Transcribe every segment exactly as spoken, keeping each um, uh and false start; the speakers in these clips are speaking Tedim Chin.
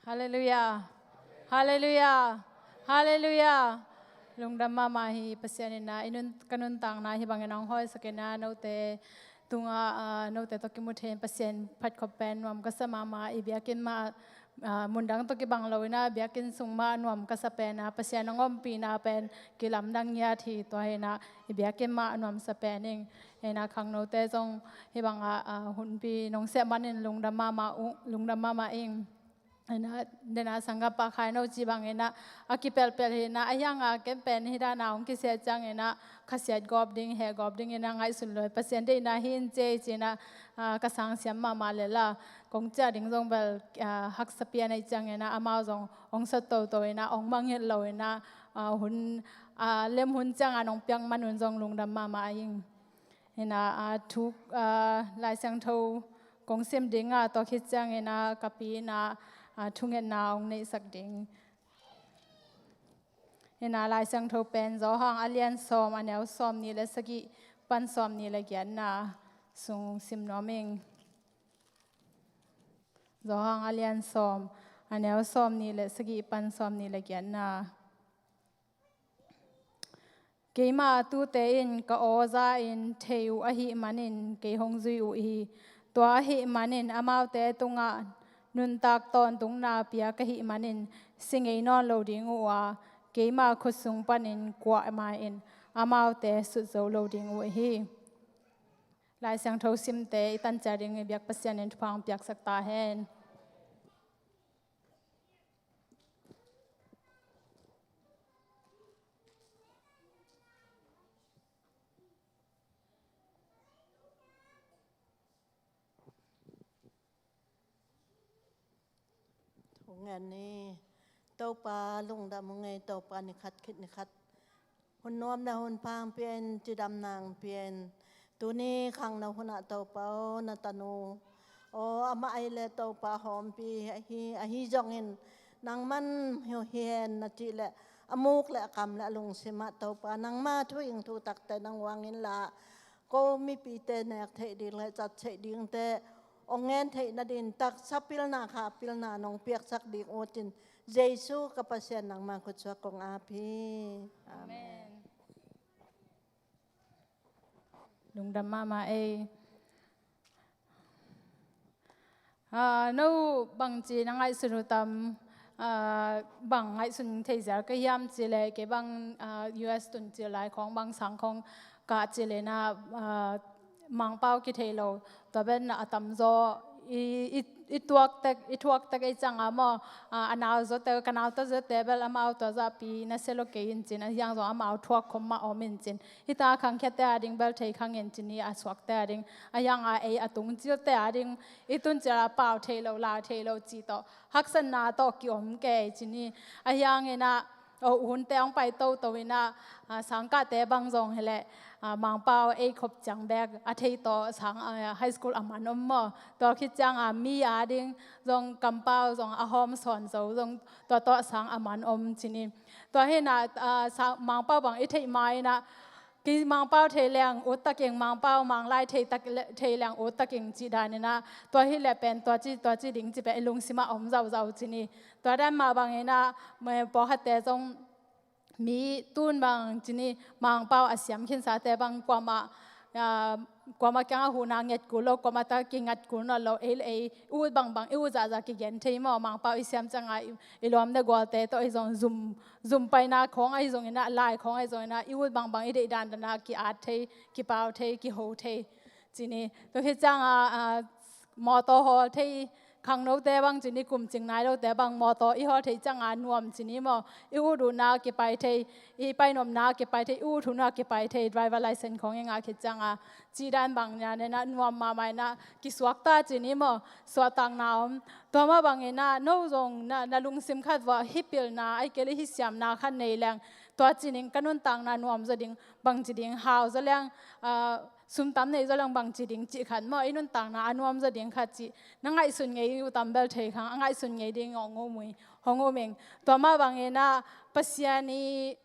Halleluiah. Halleluiah. Halleluiah. Lungdam mahmah hi. Pasian in ah i nun, ka nuntakna hih bangin hong hawisak in ah, note tungah, ah, note tawh kimu thei in Pasian phat khop pen nuam ka sa mahmah. I biakinn mah, ah, mundang tawh kibang lo in ah, biakinn sung mah nuam ka sa pen ah, Pasian hong ompihna pen kilamdang ngiat hi. Tua hi in ah i biakinn mah nuamsa pen ing. Hi in ah khangnote zong hih bangah, ah, hunpi nong sep manin lungdam mahmah ung, lungdam mahmah ing. Hi in ah, den ah sanggam Pa Khai No ci bangin ah, a kipelpel hi in ah, a hiang a ken pen hih dan a hong kisia ciangin ah, khasiat gawp ding, heh gawp ding in ah ngaihsun lo hi. Pasian deihna hi in ci ei ci in ah, ah, ka sang siam mahmah lel a, kong ciah ding zong bel, ah, haksa pian ahih ciangin ah, amau zong hong sot toto in ah, hong mangngilh lo in ah, ah, hun, ah, lem hun ciang a nong piak man un zong lungdam mahmah ing. Hi in ah, ah, thu, ah, Lai Siangtho kong sim ding a, tua khit ciangin ah ka pi in ah, ah, thungetna hong neihsak ding. Hi in ah Lai Siangtho pen Johan a lian sawm, a neu sawmnih le sagih pan sawmnih le giatna sung sim nuam ing. Johan a lian sawm, a neu sawmnih le sagih pan sawmnih le giatna. Keimah tuute in ka aw za-in thei uh ahih manin kei hong zui uh hi. Tua ahih manin amaute tungah nuntak tawntungna pia ka hih manin si ngei nawn lo ding uh a, keima khut sung panin kuamah in amaute sut zo lo ding uh hi. Lai Siangtho simte i tan ciat ding i biak Pasian in thupha hong piaksak ta hen. Thungen ni. Topa lungdam ung ei, Topa ni khat khit ni khat hun nuam le hun pha hong pia in, cidamna hong pia in. Tuni khangno hunah Topa aw, na tanu aw, amah ahi le Topa hawmpi ahi, ahi zongin nangman hi hen na cih leh a muk le a kam le a lungsimah Topa nangma thu ing thu takte nang uang inla, ko mipite nek theih ding le cat theih dingte hong ngen theih nadin taksa pilna kha pilna nong piaksak ding uh cin Jesu ka Pasian nangma khutsuak kong ap hi. Amen. Amen. Lungdam mahmah ei. Ah, no bangci na ngaihsun uh tam, ah, bang ngaihsun thei zel ka hiam cih leh kei bang, ah, U S tun cil lai khawng bang sang khawng kah cih leh na, ah, Mangpau kithei lo, tua pen a tamzaw i, i, i tuak tek, i thuak tek ei ciang a maw, a, a nau zawte, ka nau ta zawte bel amau tua zahpi na sia lo kei in cin, a hiang zong amau thuak khawm mah om in cin. Hita khangkhiate a ding bel thei khang in cin hi, a suakte a ding. A hiang a ei a tung cilte a ding, i tun cil a pau thei lo, lau thei lo ci tawh, haksatna tawh ki om kei cin hi. A hiang in a, aw, hunte hong pai toto in a, a, sangkahte bang zong hi leh, a, Mangpau ei khop ciang bek a thei tawh sang, a, high school a man om maw. Tua khit ciang a mi a ding zong kampau zong a hawm sawn zo zong tua tawh sang a man om cin hi. Tua hi in a, a, sang, Mangpau bang i theih ma in a, kei Mangpau thei leng ut tak ing, Mangpau Manglai thei tak le, thei leng ut tak ing cih dan in a, tua hi leh pen tua ci, tua ci ding ci pen i lungsim ah om zauzau cin hi. Tua dan mah bang in a, me, pawlkhatte zong mi tun bang cin hi, Mangpau a siam khinsate bang kuamah, ah, kuamah kiangah huhna nget kul lo, kuamah tak kingat kul nawn lo, ei le ei i ut bangbang, i ut zahzah kigen thei maw, Mangpau i siam ciang a i, i lawm le gualte tawh ahi zong zum, zum paina khawng ahi zongin a, lai khawng ahi zongin a, i ut bangbang i deih dandan a ki-at thei, kipau thei, kiho thei cin hi. Tua hi ciang a, a, mawtaw hawl thei, khangnote bang cin hi, kum cing nai lote bang mawtaw i hawl thei ciang a nuam cin hi maw, i ut utna kipai thei, i painopna kipai thei, i ut utna kipai thei, driver license khawng i ngah khit ciang a, cih dan bang in a, nuam mahmah in a, kisuak ta cin hi maw, suahtakna om. Tua mah bang in a, no zong na, na lungsim khat uah hih pilna, ahih kei leh hih siamna khat nei leng, tua ci ning ka nuntakna nuam zaw ding, bang ci ding, hau zaw leng, ah, sum tam nei zaw leng bang ci ding cih khat maw, i nuntakna a nuam zaw ding khat cih na ngaihsun ngei uh tam bel thei khang, a ngaihsun ngei ding hong um ing, hong um ing. Tua mah bang in a, Pasian i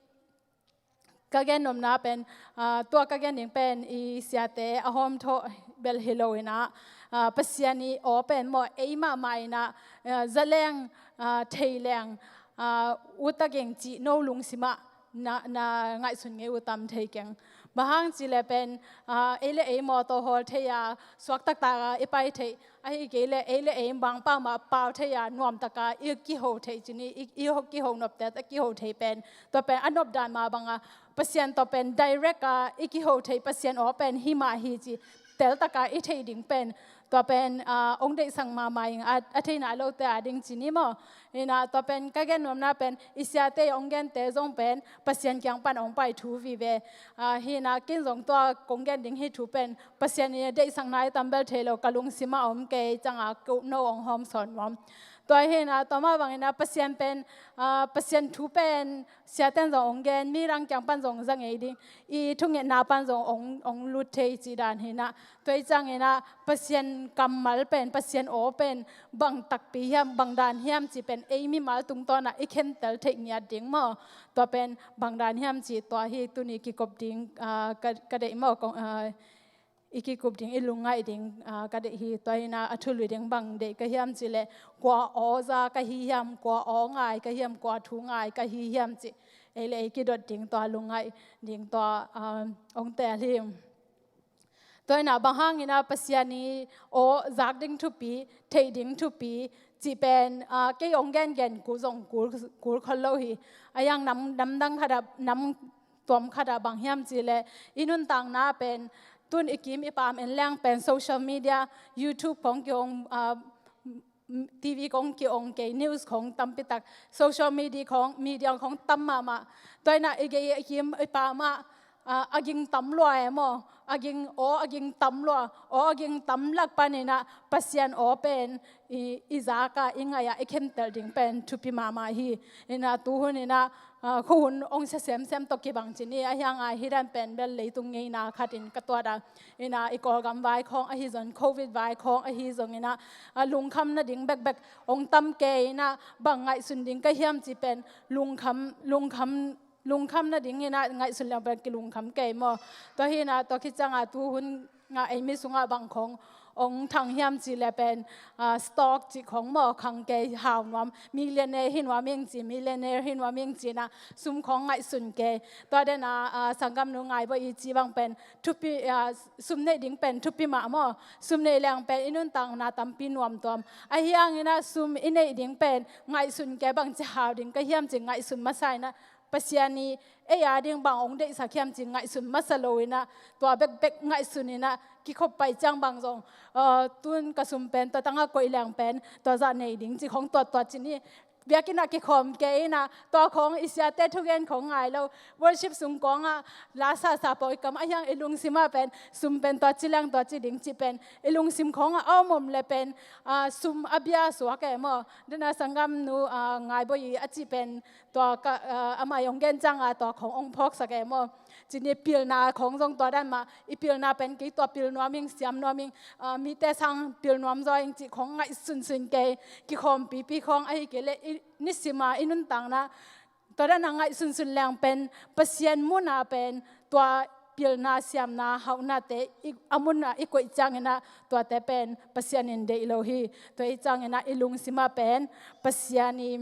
ka gen nopna pen, ah, tua ka gen ding pen i siate a hawm thawh bel hi lo in a, ah, Pasian i aw pen maw, ei mahmah in ah, ah, zaleng, ah, theileng, ah, uta geng cih no lungsimah na, na ngaihsun ngei uh tam thei keng. Bang hang cih leh pen, ah, ei le ei mawtaw hawl thei a, suak taktak a i pai theih, ahih kei leh ei le ei bangpau mah pau thei a, nuam tak a i kiho theih cih ni, i, i kiho nopte a kiho thei pen, tua pen a nop dan mah bang a, Pasian tawh pen direct a i kiho theih, Pasian aw pen hih mah hi cih tel tak a i theih ding pen, tua pen, ah, hong deihsak mahmah ing a, a theihna lote a ding cih ni maw. Hi in ah tua pen ka gen nuamna pen, i siate hong gente zong pen Pasian kiang pan hong pai thu vive. Ah, hi in ah ken zong tua kong gen ding hih thu pen Pasian i deihsakna i tam bel thei lo, ka lungsim ah om kei ciang a ko no hong hawm sawn nuam. Tua hi in ah tua mah bang in ah Pasian pen, ah, Pasian thu pen siaten zong hong gen, midang kiang pan zong za ngei ding, i thungetna pan zong hong, hong lut thei cih dan hi in ah. Tua hi ciang in ah Pasian kammal pen, Pasian aw pen bang takpi hiam, bang dan hiam cih pen ei mimal tungtawn ah i khentel theih ngiat ding maw. Tua pen bang dan hiam cih tua hi tuni kikup ding, ah, ka, ka deih maw, kong, ah, i kikup ding, i lungngaih ding, ah, ka deih hi. Tua hi in ah a thului ding bang deih ka hiam cih leh, kua aw za ka hi hiam, kua aw ngai ka hiam, kua thu ngai ka hi hiam cih ei le ei kidot ding, tua lungngaih ding tua, ah, hong teel hi. Tua hi in ah bang hang in ah Pasian i aw zak ding thupi, theih ding thupi cih pen, ah, kei hong gengen kul zong kul, kul khol lo hi. A hi hang nam, namdang khat ah, nam tuam khat ah bang hiam cih leh, i nuntakna pen, tun i kim i pam en leng pen social media, YouTube khong kihong, ah, TV khong kihong kei, news khong tampi tak, social media khong, media khong tam mahmah. Tua hi in ah i gei i kim i pam ah, ah, a ging tam lua e maw, a ging, aw a ging tam lua, aw a ging tam lak pan in ah Pasian aw pen i, i zak a, i ngaih a, i khentel ding pen thupi mahmah hi. Hi in ah tuhun in ah, ah, khuahun hong sia semsem tawh kibang cih ni, a hi hang a hih dan pen bel leitung ngeina khat in ka tuat a. Hi in ah i Kawlgam vai khong ahi zong, Covid vai khong ahi zong in ah, ah, lungkham nading bekbek hong tam kei in ah, bang ngaihsun ding ka hiam cih pen lungkham, lungkham, lungkham nading in ah ngaihsun leng pen kilungkham kei maw. Tua hi in ah tua khit ciang a tuhun a eimi sungah bang khong hong thang hiam cih leh pen, ah, stock cih khong maw, khang kei, hau nuam, millionaire hi nuam ing ci, millionaire hi nuam ing ci in ah sum khong ngaihsun kei. Tua den a, ah, sanggamnu Ngaiboi i ci bang pen thupi, ah, sum neih ding pen thupi mah maw. Sum neih leng pen i nuntakna tampi nuamtuam. A hi hang in ah sum i neih ding pen ngaihsun kei, bangci hau ding ka hiam cih ngaihsun masa in ah, Pasian i ei a ding bang hong deihsak hiam cih ngaihsun masa lo in ah, tua bekbek ngaihsun in ah kikhop pai ciang bang zong, ah, tun ka sum pen tua tang a koih leng pen tua zah nei ding cih khong tuattuat cih ni. Biakinn ah kikhawm kei in ah, tua khong i siate thugen khong ngai lo, worship sung kawng ah la sasa pawh i kam, a hi hang i lungsim ah pen sum pen tua ci leng tua ci ding cih pen i lungsim khong ah a om om leh pen, ah, sum a bia suak e maw. Den a sanggamnu, ah, Ngaiboi i a cih pen tua ka, ah, amah i hong gen ciang a tua khong hong phawksak e maw. Cih ni, pilna khong zong tua dan mah, i pilna pen kei tua pil nuam ing, siam nuam ing, ah, mite sang pil nuam zaw ing cih khong ngaihsunsun kei, kikhawmpipi khong, ahih kei leh i nisim a i nuntakna tua dan a ngaihsunsun leng pen Pasian mun a pen tua pilna, siamna, hauhnate i, a mun a i koih ciang in ah tuate pen Pasian in deih lo hi. Tua hi ciang in ah i lungsim ah pen Pasian i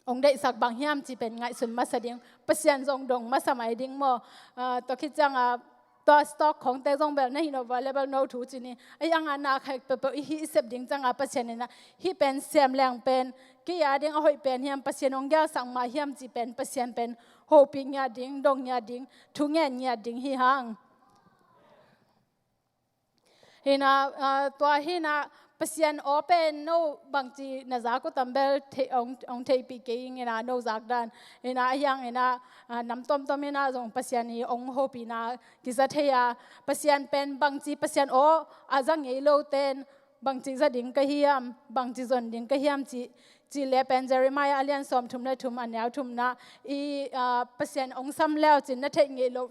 hong deihsak bang hiam cih pen ngaihsun masa ding, Pasian zong dong masa mai ding maw. Ah, tua khit ciang a, tua stock khongte zong bel na hih no, valuable no thu cih ni. A hi hang a na khat peuhpeuh i hih i sep ding ciang a Pasian in ah hih pen sem leng pen kei a ding a hoih pen hiam, Pasian hong gelsak mah hiam cih pen Pasian pen hopih ngiat ding, dong ngiat ding, thungen ngiat ding hi hang. Hi in ah, ah, tua hi in ah Pasian aw pen no bangci na zak uh tam bel thei, hong, hong theihpih kei ing in ah no zak dan. Hi in ah a hi hang in ah, ah, nam tuamtuam in ah zong Pasian i hong hopihna kiza thei a, Pasian pen bangci, Pasian aw a za ngei loten bangci za ding ka hiam, bangci zon ding ka hiam cih, cih leh pen Jeremiah a lian sawmthum le thum, a neu thumna i, ah, Pasian hong sam le uh cin na theih ngei loh,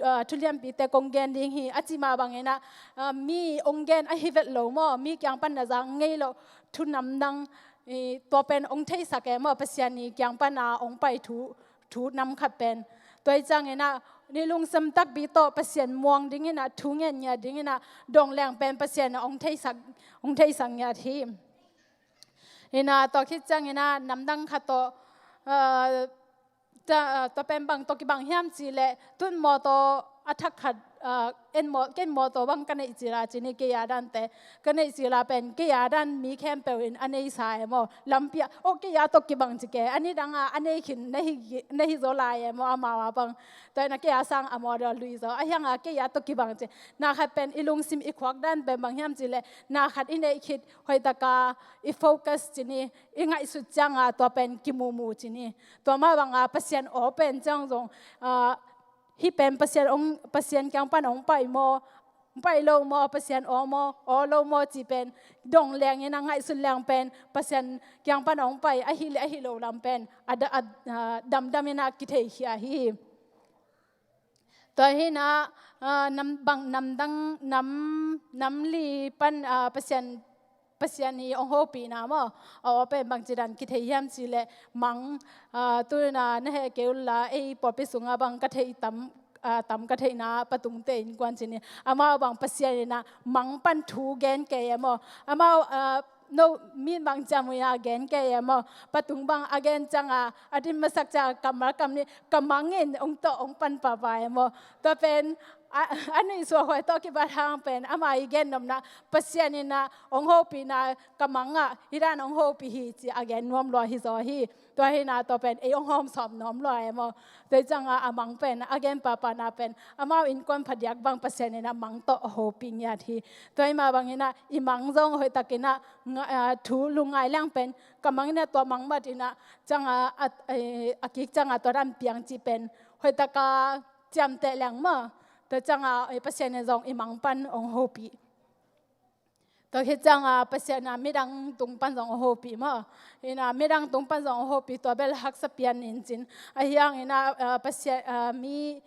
ah, thulianpite kong gen ding hi a cih mah bang in ah, ah, mi hong gen ahi vet lo maw, mi kiang pan na zak ngei loh thu namdang, i, tua pen hong theisak e maw, Pasian i kiang pan a hong pai thu, thu nam khat pen. Tua hi ciang in ah i lungsim takpi tawh Pasian muang dingin ah, thu ngen ngiat dingin ah dong leng pen Pasian in ah hong theisak, hong theisak ngiat hi. Ina tua khit ciangin ah namdang khat tawh, ah, ta, ah, tua pen bang tawh kibang hiam cih leh, tun mawtaw a thak khat, ah, en maw, ken mawtaw bang ka neih cil a ci ni, kei a dante ka neih cil a pen kei a dan mi khempeuh in a neisa e maw. Lampi ah, oh, kei a tawh kibang ci ke, a nidang a a nei khin na hi, na hi zaw lai e maw, amau a bang. Tua ina kei a sang a maw deuh lui zaw, a hiang a kei a tawh kibang ci. Na khat pen i lungsim i khuak dan pen bang hiam cih leh, na khat i neih khit hoih taka i focus ci ni, i ngaihsut ciang a tua pen kimumu ci ni. Tua mah bang a Pasian aw pen ciang zong, ah, hih pen Pasian hong, Pasian kiang pan hong pai maw, hong pai lo maw, Pasian aw maw, aw lo maw cih pen dong leng in ah, ngaihsut leng pen Pasian kiang pan hong pai ahi leh ahi lo lam pen a da, a, ah, damdam in ah kithei khia hi. Tua hi in ah, ah, nam, bang namdang, nam, nam li pan, ah, Pasian, Pasian i hong hopihna maw, a aw pen bangci dan kithei hiam cih leh mang, ah, tu in ah na heh kei un la, ei pawlpi sung a bang ka theih tam, ah, tam ka theihna, Patungte innkuan ci ni, amau bang Pasian in ah mang pan thu gen kei e maw. Amau, ah, no, mi bang ciam uh in ah gen kei e maw. Patung bang a gen ciang a, a din masak ciang a kammal kam ni, ka mang in hong tawh hong pan papa e maw. Tua pen a, a nuih suak huai tawh kibat hang pen ama i gen nopna, Pasian in ah hong hopihna, ka mang ah hih dan hong hopih hi ci a gen nuam lua hi zaw hi. Tua hi in ah tua pen ei hong hawm sawm nuam lua e maw. Tua hi ciang a, a mang pen a gen papana pen amau innkuan phadiak bang Pasian in ah mang tawh a hopih ngiat hi. Tua hi mah bang in ah i mang zong hoih tak in ah nga, ah, thu lungngai leng pen ka mang in ah tua mang mat in ah ciang a, a, eh, a kik ciang a tua dan piang cih pen hoih tak a ciamteh leng maw. Tua ciang a, eh, Pasian in zong i mang pan hong hopih. Tua khit ciang a Pasian in ah midang tung pan zong hong hopih maw. In ah midang tung pan zong hong hopih, tua bel haksa pian in cin. A hiang in ah, ah, Pasian, ah, mi,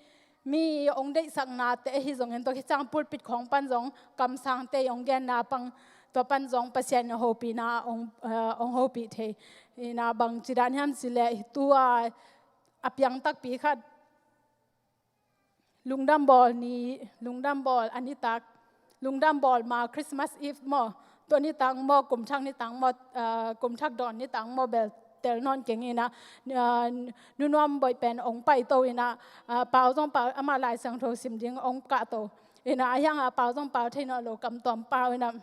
mi hong deihsaknate ahi zongin, tua khit ciang pulpit khawng pan zong kamsangte hong genna pan, tua pan zong Pasian in hopihna hong, ah, hong hopih thei. In ah bangci dan hiam cih leh, tu a, a piang takpi khat, Lungdam Bawl ni, Lungdam Bawl a nitak, Lungdam Bawl ma Christmas Eve maw, tua nitak maw, kum thak nitak maw, ah, kum thak dawn nitak maw bel tel nawn keng in ah, ah, Nu Nuam Bawi pen hong paito in ah, ah, pau zong pau, amah Lai Siangtho sim ding hong kahto in ah, a hiang a pau zong pau thei nawn lo, kam tuam pau in ah,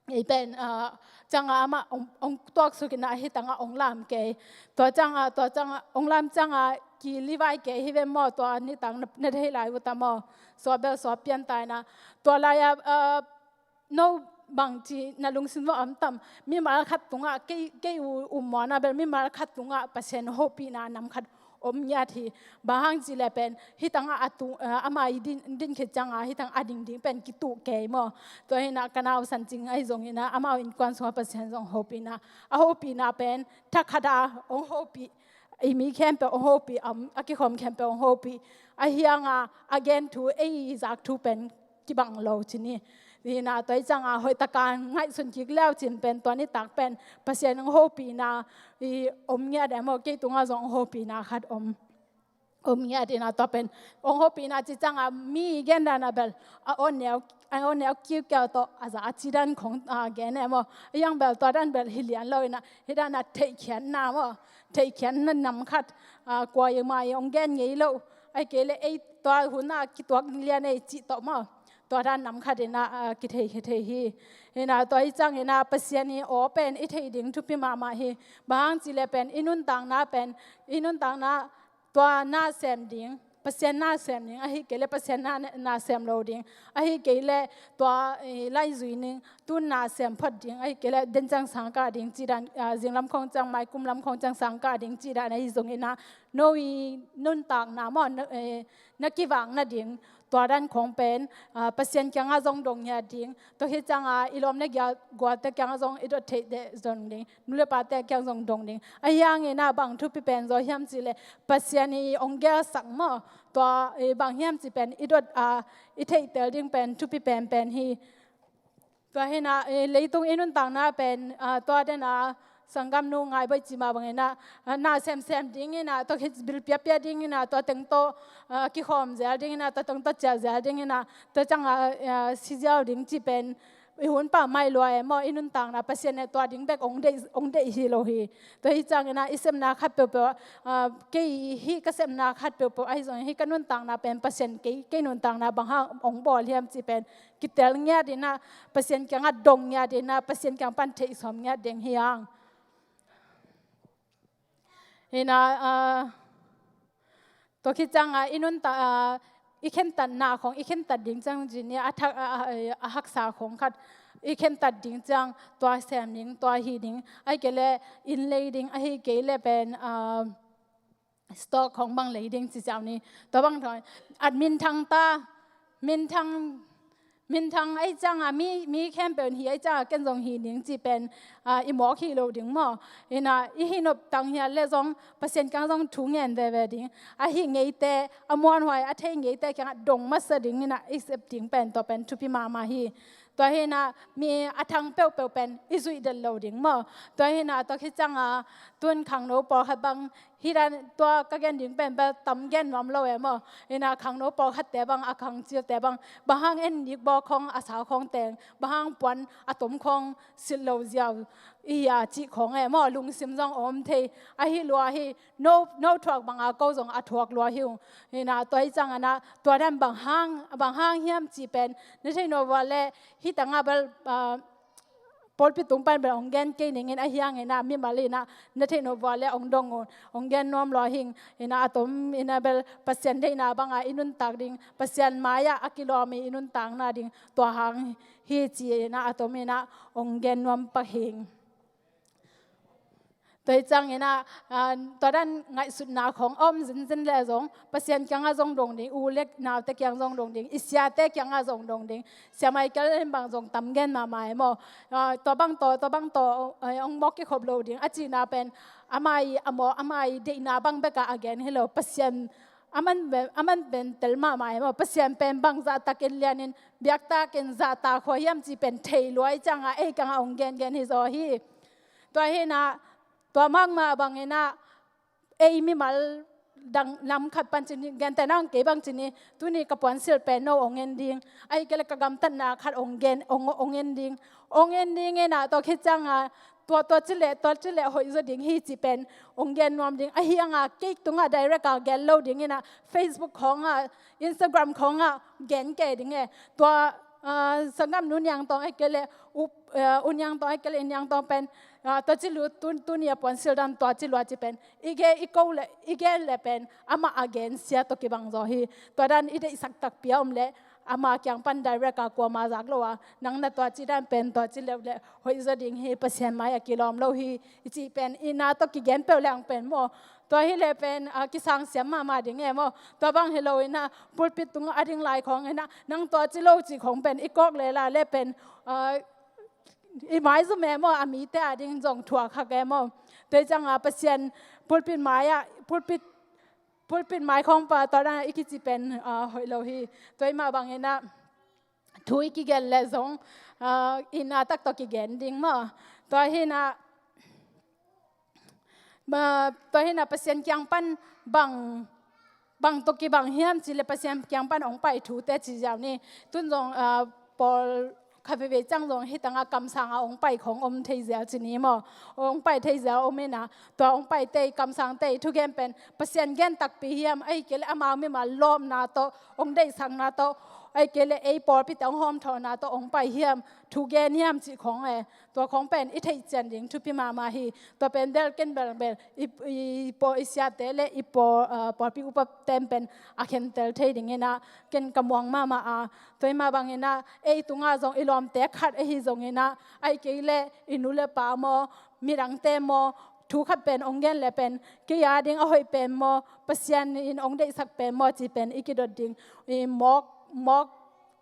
ei pen, ah, ciang a amah hong, hong tuaksuk in ah hih tang ah hong lam kei. Tua ciang a, tua ciang a hong lam ciang a, ki livai kei hi ve maw, tua nitak na, na thei lai uh ta maw. Sua bel sua pian ta in ah. Tua lai a, ah, no bangci na lungsim uh om tam. Mimal khat tung ah, kei, kei uh um maw na bel mimal khat tung ah Pasian hopihna nam khat om ngiat hi. Bang hang cih leh pen hih tang ah a tung, ah, ama i din, din khit ciang a hih tang a ding ding pen kituh kei maw. Tua hi in ah ka nau San Cing ahi zongin ah, amau innkuan sung ah Pasian zong hopihna, a hopihna pen thakhat a hong hopih, i mi khempeuh hong hopih, am, a kikhawm khempeuh hong hopih. A hiang a, a gen thu, ei zak thu pen kibang lo ci ni. Hi in ah tua hi ciang a hoih tak a ngaihsun kik leu cin pen tua nitak pen Pasian hong hopihna i om ngiat e maw, kei tung ah zong hong hopihna khat om, om ngiat in ah tua pen hong hopihna ci ciang a mi gen dan a bel a aw neu, a aw neu kiukiau tawh a za a ci dan khong, ah, gen e maw. A hiang bel tua dan bel hi lian lo in ah, hih dan a theihkhiatna maw, theihkhiatna nam khat, ah, kua i ma i hong gen ngei lo. Ahih kei leh ei tua hun a kituak lian ei cih tawh maw. Tua dan nam khat in ah, ah, kithei, kithei hi. Hi in ah tua hi ciang in ah Pasian i aw pen i theih ding thupi mahmah hi. Bang hang cih leh pen i nuntakna pen, i nuntakna tua na sem ding, Pasian na sem ding, ahih kei leh Pasian na, na sem lo ding, ahih kei leh tua, eh, lai zui ning, tu na sem phot ding, ahih kei leh den ciang sang kah ding cih dan, ah, zinglam khawng ciang, maikum lam khawng ciang sang kah ding cih dan ahi zongin ah, no i nuntakna maw, na, eh, na kivak nading, tua dan khawng pen, ah, Pasian kiangah zong dong ngiat ding, tua hi ciangah i lawm le gualte kiangah zong i dot theih deh zong ding, nu le pate kiang zong dong ding. Ahi hangin ah bang thupi pen zaw hiam cih leh Pasian i hong gelsak maw, tua, eh, bang hiam cih pen i dot, ah, i theihtel ding pen thupi penpen hi. Tua hi in ah, eh, leitung i nuntakna pen, ah, tua den a Sanggamnu Ngai Bawi ci mah bangin ah, ah, na semsem dingin ah, tua khit bil piapia dingin ah, tua teng tawh, ah, kikhawm zel dingin ah, tua teng tawh ciah zel dingin ah, tua ciang ah, ah, si ziau ding cih pen i hun pah mai lua e maw, i nuntakna Pasian in tua ding bek hong deih, hong deih hi lo hi. Tua hi ciangin ah i sepna khat peuhpeuh, ah, kei hih ka sepna khat peuhpeuh ahi zongin hih ka nuntakna pen Pasian kei, kei nuntakna bang hang hong bawl hiam cih pen kitel ngiat in ah, Pasian kiangah dong ngiat in ah, Pasian kiang pan theih sawm ngiat ding hi hang. Hi in ah, ah, tua khit ciangah i nuntak, ah, i khentatna khawng, i khentat ding ciang ci ni, a thak, a, a, a haksa khawng khat i khentat ding ciang, tua sem ding, tua hih ding, ahih kei leh inn lei ding, ahih kei leh pen, ah, stock khawng bang lei ding ci ciau ni. Tua bang thawn, at minthang ta, minthang, minthang ahih ciangah mi, mi khempeuh in hih ahih ciangah ken zong hih ding cih pen, ah, i mawk hi lo ding maw. Hi in ah i hih nop tang hiat leh zong Pasian kiang zong thu ngen veve ding. A hih ngeite, a muanhuai, a thei ngeite kiangah dong masa dingin ah i sep ding pen, tua pen thupi mahmah hi. Tua hi in ah mi a thang peuhpeuh pen i zuih den lo ding maw. Tua hi in ah tua khit ciangah tun khangno pawlkhat bang, hih dan tua ka gen ding pen bel tam gen nuam lo e maw. Hi in ah khangno pawlkhatte bang, a khangcilte bang, bang hang en nik bawl khawng, a sau khawng teng, bang hang puan a tom khawng silh lo ziau i hia cih khawng e maw, lungsim zong om thei. Ahi lua hi, no, no thuak banga ko zong a thuak lua hi ung. Hi in ah tua hi ciangin ah tua dan bang hang, bang hang hiam cih pen na theih nop uh leh, hih tangah bel, ah, pawlpi tung pan bel hong gen kei ning in, ahi hangin ah mimal in ah na theih nop uh leh hong dong un, hong gen nuam lua hi ing. Hi in ah a tom in ah bel Pasian deihna banga i nuntak ding, Pasian mai-ah a kilawm i i nuntakna ding, tua hang hi ci in ah a tom in ah hong gen nuam pak hi ing. Tua hi ciangin ah, ah, tua dan ngaihsutna khawng a om zinzin leh zong Pasian kiangah zong dong ding, u leh naute kiang zong dong ding, i siate kiangah zong dong ding. Sia Michael in bang zong tam gen mahmah e maw. Ah, tua bang tawh, tua bang tawh, eh, hong mawk kikhop lo ding a cihna pen, ama i a mawk, ama i deihna bang bekah a gen hi lo. Pasian a man pen, a man pen tel mahmah e maw. Pasian pen bang zahtakin lianin, biaktakin zahtak khua hiam cih pen thei lua ahih ciangah ei kiangah hong gengen hi zaw hi. Tua hi in ah, tua mahmah bangin ah, ei mimal dang nam khat pan ci ni, gentehna hang kei bang ci ni, tuni ka puansilh pen no hong en ding, ahih kei leh ka gamtatna khat hong gen, hong, hong en ding, hong en ding in ah, tua khit ciangah tua, tua ci leh, tua ci leh hoih zaw ding hi cih pen hong gen nuam ding. Ahi hangah kei tungah direct a gen lo ding in ah, Facebook khawngah, Instagram khawngah gen kei ding e. Tua, ah, sanggamnu Niang Tawng ahih kei leh, u, ah, u Niang Tawng ahih kei leh, i Niang Tawng pen, ah, tua ci lua, tu, tuni a puansilh dan tua ci lua cih pen i gen, i ko leh, i gen leh pen amah a gen sia tawh kibang zaw hi. Tua dan i deihsak takpi a om leh ama kiang pan direct a kuamah zak lo a, nang na tua ci dan pen tua ci leh leh hoih zaw ding hi, Pasian mai-ah kilawm lo hi, i cih pen i na tawh kigen peuh leng pen maw. Tua hi leh pen, ah, kisang siam mahmah ding e maw. Tua bang hi lo in ah, pulpit tungah a ding lai khawng in ah, nang tua ci lo cih khawng pen i kawk lel a leh pen, ah, i maizum e maw, a mite a ding zong thuak hak e maw. Tua hi ciangah Pasian pulpit mai-ah, pulpit, pulpit mai khawng pan tua dan i kici pen, ah, hoih lo hi. Tua hi mah bangin ah, thu i kigen leh zong, ah, i na tak tawh kigen ding maw. Tua hi in ah, ma, tua hi in ah Pasian kiang pan bang, bang tawh kibang hiam cih leh Pasian kiang pan hong pai thute ci ziau ni. Tun zong, ah, pawl khat veivei ciang zong hih tangah kamsang a hong pai khawng om thei ziau ci ni maw. Hong pai thei ziau om in ah, tua hong paite i kamsangte i thugen pen Pasian gen takpi hiam, ahih kei leh amau mimal lawpna tawh, hong deihsakna tawh, ahih kei leh ei pawlpite hong hawmthawhna tawh hong pai hiam, thugen hiam cih khawng e. Tua khawng pen i theih cian ding thupi mahmah hi. Tua pen bel ken bel bel i, i pawl, i siate leh i pawl, ah, pawlpi upaten pen a khentel thei ding in ah ken ka muang mahmah a. Tua hi mah bangin ah, ei tungah zong i lawmte khat ahi zongin ah, ahih kei leh i nu le pa maw, midangte maw, thu khat pen hong gen leh pen kei a ding a hoih pen maw, Pasian in hong deihsak pen maw cih pen i kidot ding. I mawk, mawk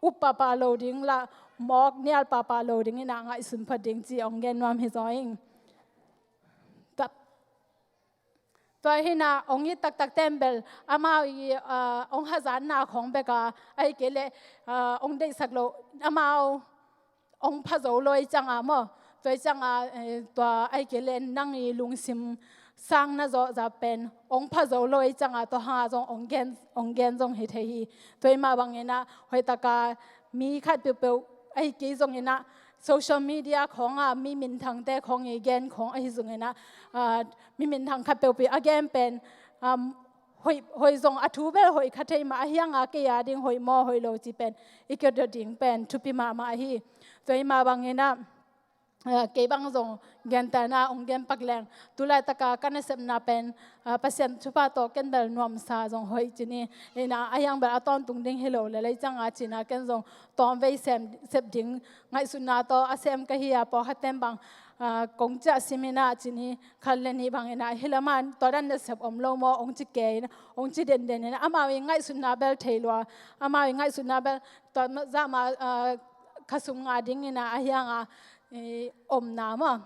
up pahpah lo ding lah, mawk nial pahpah lo ding in ah ngaihsun phot ding cih hong gen nuam hi zaw ing. Tua, tua hi in ah hong it taktak ten bel amau i, ah, hong hazatna khawng bek a, ahih kei leh, ah, hong deihsak lo, amau hong pha zo lo ahih ciangah maw. Tua i cianga, eh, tua ahih kei leh nang i lungsim sang na zawh zah pen ong pha zo lo i cianga, tua hanga zong ong gen, ong gen zong hi thei hi. Tua i mah bangin ah hoih taka mi khat peuhpeuh ahih kei zongin ah social media khawng ah mi minthangte khawng i gen khawng ahi zongin ah, ah, mi minthang khat peuhpeuh a gen pen, um, hoih, hoih zong a thu bel hoih kha thei mah ahi hanga kei a ding hoih maw hoih lo ci pen i kidot ding pen thupi mahmah hi. Tua i mah bangin ah, ah, kei bang zong gentelna ong gen pak leng, tu laitaka ka nasepna pen, ah, Pasian thupha tawh ken bel nuamsa zong hoih ci ni. Ina, a hiang bel a tawntung ding hi lo lel ei cianga cina ken zong tawmvei sem, sep ding ngaihsutna tawh a sem ka hi a, pawlkhat ten bang, ah, kong ciah simin ah ci ni, khat le nih bangin ah hi lam ah tua dan nasep om lo maw ong ci kei, ong ci denden in ah, amau i ngaihsutna bel thei lua, amau i ngaihsutna bel tua zah mah, ah, kha sum nga dingin ah a hianga, eh, omna maw,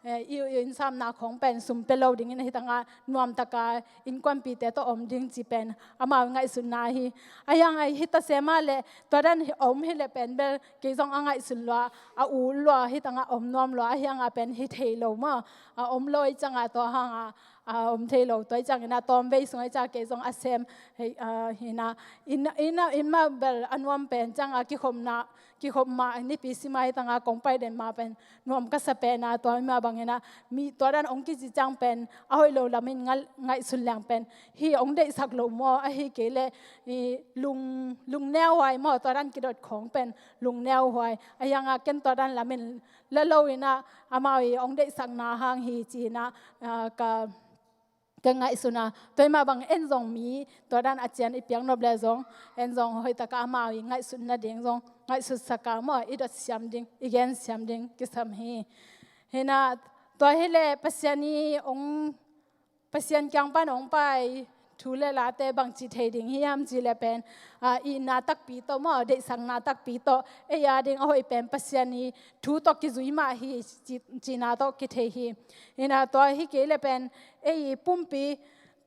eh, i, i innsamna khawng pen sum pia lo dingin ah hi tanga nuamtaka innkuanpihte tawh om ding ci pen amau i ngaihsutna hi. A hianga hi ta se mah leh tua dan hi, om hi leh pen bel kei zong a ngaihsun lua, a ut lua, hi tanga om nuam lua, a hianga pen hi thei lo maw, a om lo i cianga tua hanga, a om thei lo, tua i ciangin ah tawmvei sung i cianga kei zong a sem, hei, ah, hi na, in, in, in mah bel a nuam pen cianga kikhopna, kikhop mah nipi sim a hi tanga kong pai den mah pen nuam ka sa pen a, tua i mah bangin ah mi tua dan ong kici ciang pen a hoih lo lamin ngal-, ngaihsun leng pen hi ong deihsak lo maw, ahih kei leh i lung, lungneu huai maw, tua dan kidot khawng pen lungneu huai. A hianga ken tua dan lamin la lo in ah amau i ong deihsakna hang hi ci-in ah, ah, ka, ka ngaihsun a. Tua i mah bang en zong mi tua dan a cian i piak nop leh zong en zong hoih taka amau i ngaihsutna ding zong ngaihsut saka maw, i dot siam ding, i gen siam ding kisam hi. Hi na, tua hi leh Pasian i ong, Pasian kiang pan ong pai thu le late bangci thei ding hiam ci leh pen, ah, itna takpi tawh maw, deihsakna takpi tawh ei a ding a hoih pen Pasian i thu tawh kizui mah hi ci, cina tawh kithei hi. Ina, tua hi kei leh pen ei pumpi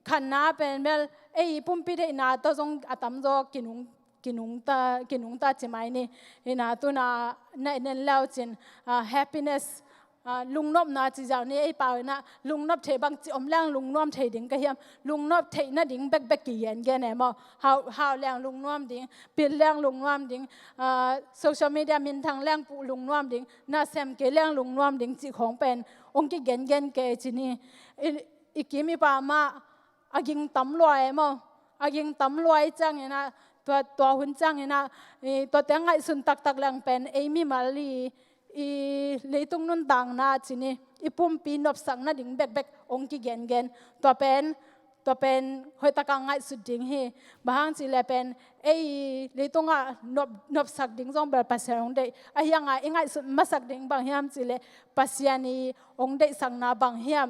khatna pen bel ei pumpi deihna tawh zong a tamzaw kinung, kinungta, kinungta ci mai ni. Ina, tuna na en en leu cin, ah, happiness, ah, lungnopna ci ziau ni. Ei pau in ah lungnop thei, bangci om leng lungnuam thei ding ka hiam, lungnop theih nading bekbek kigengen e maw. Hau, hau leng lungnuam ding, pil leng lungnuam ding, ah, social media minthang leng puh lungnuam ding, nasem kei leng lungnuam ding cih khawng pen ong kigengen kei ci ni. I, i kim i pam ah a ging tam lua e maw. A ging tam lua i ciangin ah, tua, tua hun ciangin ah, i, tuate ngaihsun taktak leng pen ei mimal i, i leitung nuntakna ci ni, i pumpi nopsak nading bekbek ong kigengen. Tua pen, tua pen hoih taka ngaihsut ding hi. Bang hang ci leh pen ei leitungah nop, nopsak ding zong bel Pasian ong deih. A hianga i ngaihsut masak ding bang hiam ci leh Pasian i ong deihsakna bang hiam.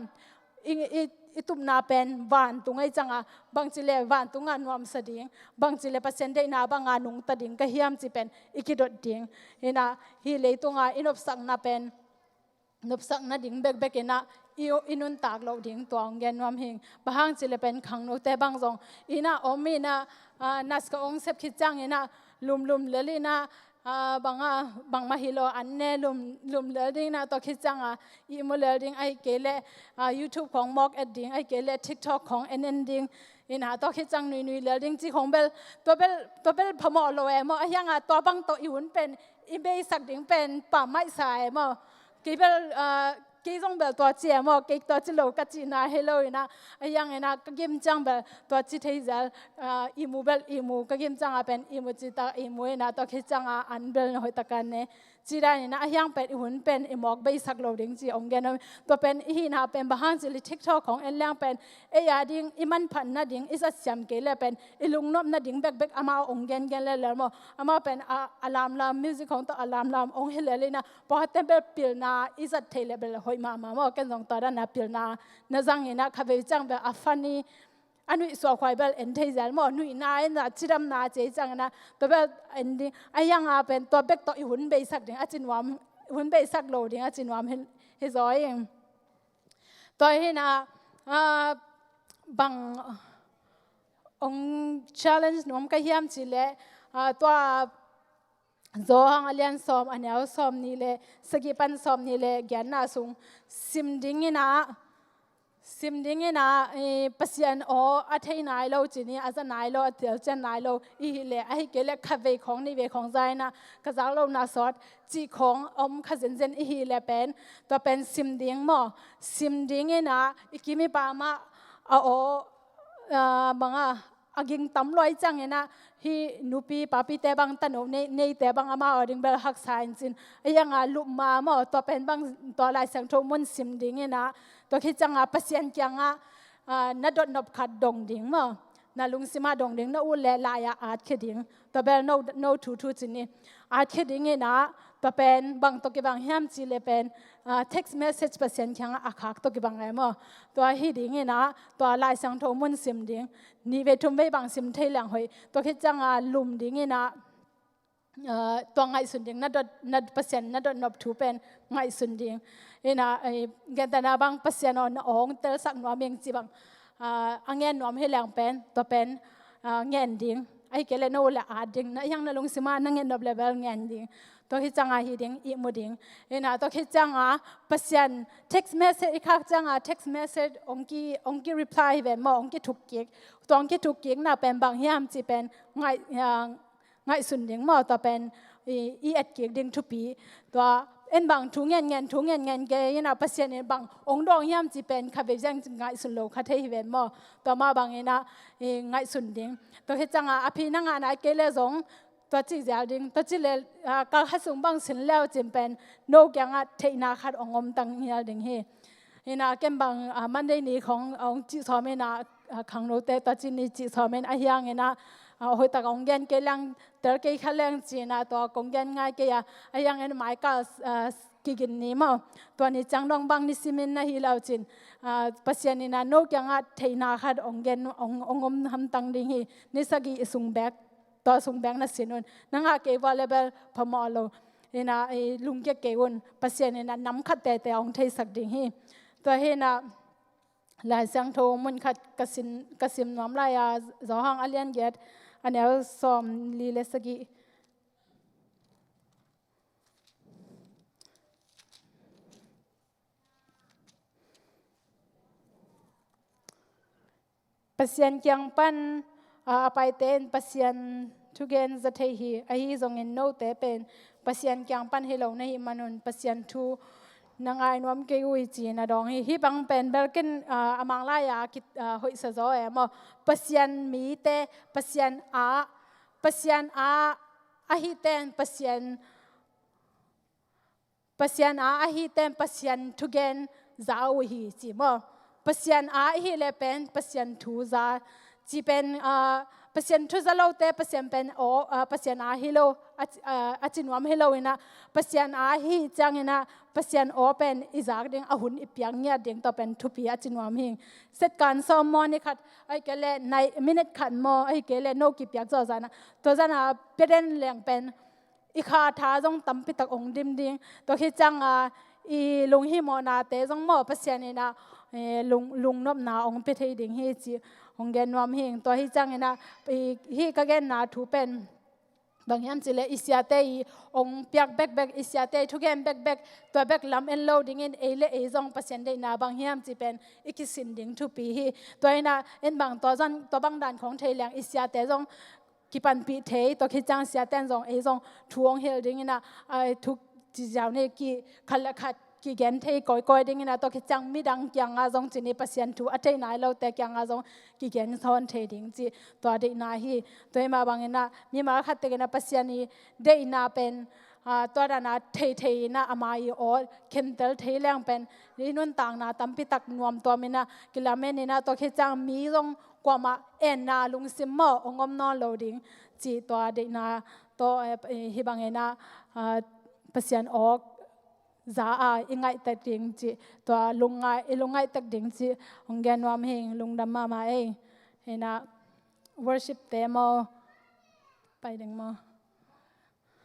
I, i, i tupna pen vantung ei cianga, bangci leh vantungah nuamsa ding, bangci leh Pasian deihna banga nungta ding ka hiam ci pen i kidot ding. Ina, hi leitunga i nopsakna pen, nopsak nading bekbek ina i, i nuntak loh ding tua ong gen nuam hing. Bang hang ci leh pen khangnote bang zong ina om ina, ah, naska ong sep khit ciang ina lumlum lel ina, ah, banga, bangmah hi lo, an ne lum, lum lel ding ina, tua khit cianga ihmu lel ding, ahih kei leh, ah, YouTube khawng mawk et ding, ahih kei leh TikTok khawng en en ding ina, tua khit ciang nuinui lel ding ci khawng bel, tua bel, tua bel phamawh lo e maw. A hianga tua bang tawh i hun pen i beisak ding pen pammaih sa e maw. Kei bel, ah, kei zong bel tua ci e maw, kei tua ci lo ka cihna hi lo ina, a hiang ina ka gim ciang bel tua ci thei zel, ah, ihmu bel ihmu, ka gim cianga pen ihmu ci ta ihmu ina, tua khit cianga an bel na hoih taka ne. Ci dan ina a hiang pen i hun pen i mawk beisak lo ding ci ong gen om. Tua pen i hihna pen bang hang ci leh TikTok khawng en leng pen ei a ding i manphat nading i zat siam kei leh pen i lungnop nading bekbek amau ong gengen lel lel maw. Amau pen a, a lamlam music khawng tawh a lamlam ong hi lel ina, pawlkhat ten bel pilna i zat theih leh bel hoih mahmah maw. Ken zong tua dana pilna na zang ina khavei ciang bel a funny, a nuih suak huai bel en thei zel maw. Nuihna ina cidamna ci ei ciang ina tua bel en ding. A hianga pen tua bek tawh i hun beisak ding a ci nuam, hun beisak lo ding a ci nuam hi, hi zaw ing. Tua hi ina, ah, bang ong challenge nuam ka hiam ci leh, ah, tua Johan a lian sawm, a neu sawmnih le sagih pan sawmnih le giatna sung sim ding in ah, sim ding in ah, eh, Pasian aw a thei nai lo cih ni, a za nai lo, a telcian nai lo i hih leh, ahih kei leh khat vei khawng, nih vei khawng za in ah ka zak lohna sawt cih khawng om kha zenzen i hih leh pen, tua pen sim ding maw. Sim ding in ah i kim i pam ah a aw, ah, bang a, a ging tam lua ahih ciangin ah, hih nupi papite bang, tanu nei, neite bang amau a ding bel haksa in cin. A hiang a lup ma maw, tua pen bang, tua Lai Siangtho mun sim ding in ah, tua khit ciang a Pasian kiang ah, ah, na dotnop khat dong ding maw. Na lungsim ah dong ding, na ut leh lai ah at khia ding. Tua bel no, no thu thu cin ni. At khia ding in ah, tua pen bang tawh kibang hiam cih leh pen, ah, text message Pasian kiang ah a khak tawh kibang e maw. Tua hi ding in ah, tua Lai Siangtho mun sim ding. Nih vei thum vei bang sim thei leng hoih. Tua khit ciang a lum ding in ah, ah, tua ngaihsun ding, na dot, na Pasian na dotnop thu pen ngaihsun ding. In ah, eh, gentehna bang Pasian aw na aw hong telsak nuam ing cih bang, ah, a ngen nuam hi leng pen, tua pen, ah, ngen ding. Ahih kei leh no leh at ding, na hiang na lungsim ah na ngen nop leh bel ngen ding. Tua khit ciang a hi ding, ihmu ding. In ah, tua khit ciang a Pasian text message i khak ciang a, text message hong ki, hong ki reply hi ven maw, hong kithuk kik. Tua hong kithuk kikna pen bang hiam cih pen ngaih, ah, ngaihsun ding maw, tua pen i, i et kik ding thupi. Tua en bang thu ngen ngen, thu ngen ngen kei in ah, Pasian in bang hong dawng hiam cih pen khat vei zeng ngaihsun lo kha thei hi ven maw. Tua mah bang in ah, i ngaihsun ding. Tua khit ciang a, a phi na ngah nai kei leh zong, tua ci ziau ding, tua ci leh, ah, kal khat sung bang sin leu cin pen, no kiang ah theihna khat hong om tang hial ding hi. In ah ken bang, ah, Monday ni khawng hong cih sawm in ah, ah, khangnote tua ci ni cih sawm in, a hiang in ah, ah, hoih tak hong gen kei leng, tel kei kha leng ci in ah, tua kong gen ngai kei a, a hiang in mai kal, ah, kigin ni maw. Tua ni ciang dong bang nisim in na hi lo cin, ah, Pasian in ah no kiang ah theihna khat hong gen, hong, hong om hamtang ding hi. Ni sagih i sung bek, tua sung bek na sin un. Na ngah kei vua leh bel phamawh lo. In ah, i lungkia kei un. Pasian in ah nam khat tete hong theisak ding hi. Tua hi in ah, Lai Siangtho mun khat ka sin, ka sim nuam lai a, Johan a lian giat, a neu sawmli le sagih. Pasian kiang pan, ah, a paite in Pasian thugen za thei hi, ahi zongin note pen Pasian kiang pan hi lo na hih manun Pasian thu na ngai nuam kei uh hi ci-in a dawng hi. Hih bang pen bel ken, ah, a Mang lai-a ki, ah, hoihsa zaw e maw. Pasian mite, Pasian a, Pasian a, ahihte in Pasian Pasian a, ahihte in Pasian thugen za uh hi ci maw. Pasian a, ahih leh pen Pasian thu za. Ci pen, ah, Pasian thu za lote, Pasian pen aw, ah, Pasian a hi lo, a, ah, a ci nuam hi lo in ah, Pasian a ahih ciangin ah, Pasian aw pen i zak ding, a hun i piak ngiat ding, tua pen thupi a ci nuam hi. Setkan sawm maw, ni khat, ahih kei leh nai, minute khat maw, ahih kei leh no kipiak zawh zah in ah, tua zah in ah pia den leng pen, i kha tha zong tampi tak hong dim ding. Tua khit ciang a, i lunghimawhnate zong maw Pasian in ah, eh, lung, lungnopna hong pia thei ding hi ci hong gen nuam hi. Tua hi ciangin ah, i, hih ka genna thu pen bang hiam cih leh i siate i hong piak bekbek, i siate i thugen bekbek, tua bek lam en lo dingin ei le ei zong Pasian deihna bang hiam cih pen i kisin ding thupi hi. Tua in ah en bang tua zan, tua bang dan khawng thei leng i siate zong kipanpih thei, tua khit ciang siate in zong ei zong thu hong hilh ding in ah, ai, thu ci ziau ni, ki, khat le khat kigen thei kawikawi ding in ah, tua khit ciang midang kiang ah zong ci ni, Pasian thu a thei nai lote kiang ah zong kigen sawn thei ding ci, tua deihna hi. Tua hi mah bang in ah mimal khat tek in ah Pasian i deihna pen, ah, tua dan a thei thei in ah ama i aw khentel thei leng pen i nuntakna tampi tak nuamtuam in ah kilamen in ah, tua khit ciang mi zong kuamah enna lungsim maw hong om nawn lo ding ci, tua deihna tawh, eh, eh, hih bang in ah, ah, Pasian aw za a i ngaihtek ding ci, tua lungngai, i lungngaihtek ding ci hong gen nuam hi. Lungdam mahmah ei. In ah worship te maw, pai ding maw.